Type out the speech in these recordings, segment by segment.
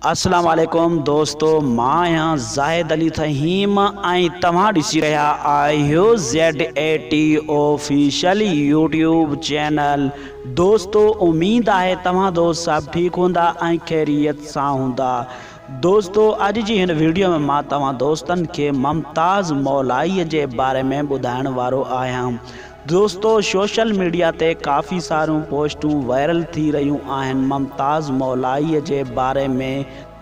اسلام عليڪم دوستو مان آهيان زاهد علي ٿهيم ۽ توهان ڏسي رهيا آهيو Z A T official YouTube channel دوستو اميد آهي توهان دوست سڀ ٺيڪ هوندا ۽ خيريت سان هوندا دوستو اڄ جي هن ويڊيو ۾ مان توهان دوستن کي ممتاز مولائي جي باري ۾ ٻڌائڻ وارو آهيان دوستو سوشل ميڊيا تي ڪافي ساريون پوسٽون وائرل ٿي رهيون آهن ممتاز مولائي جي باري ۾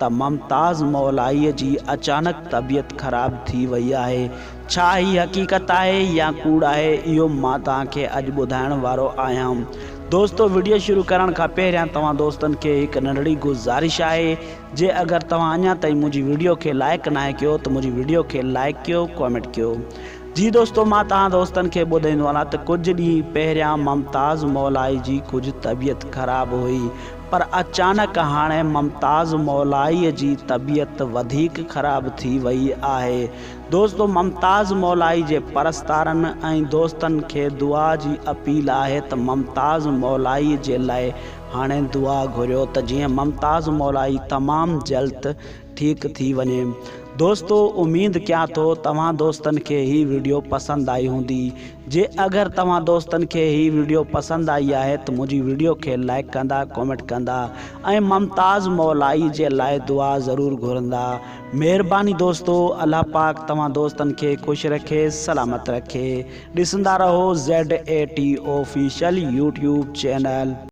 ته ممتاز مولائي جي اچانڪ طبيعت خراب ٿي وئي آهي ڇا هي حقيقت آهي يا ڪوڙ آهي اهو مان توهان کي اڄ ٻڌائڻ وارو آهيان دوستو وڊيو شروع ڪرڻ کان پهريان توهان دوستن کي هڪ ننڍڙي گذارش آهي جي اگر توهان اڃا تائين منهنجي وڊيو کي لائيڪ ناهي ڪيو ته منهنجي وڊيو کي لائيڪ ڪيو ڪامينٽ ڪيو. جي دوستو مان توهان دوستن کي ٻڌائيندو هلان ته ڪجهه ڏينهن پهريان ممتاز مولائي جي ڪجهه طبيعت خراب هئي پر اچانڪ هاڻي ممتاز مولائي جي طبيعت وڌيڪ خراب ٿي وئي آهي دوستو ممتاز مولائي جي پرستارن ۽ دوستن کي دعا جي اپيل آهي ته ممتاز مولائي جي لاء هاڻي دعا گهريو ته جيئن ممتاز مولائي تمام جلد ٺيڪ ٿي وڃي. دوستو اميد ڪيان ٿو توهان دوستن کي هي وڊيو پسند آئي هوندي جي اگر توهان دوستن کي هي وڊيو پسند آئي آهي ته منهنجي وڊيو کي لائيڪ ڪندا ڪومينٽ ڪندا ۽ ممتاز مولائي جي لاء دعا ضرور گهرندا مهرباني دوستو الله پاڪ توهان دوستن کي خوش رکي سلامت رکي ڏسندا رهو Z A T official YouTube channel.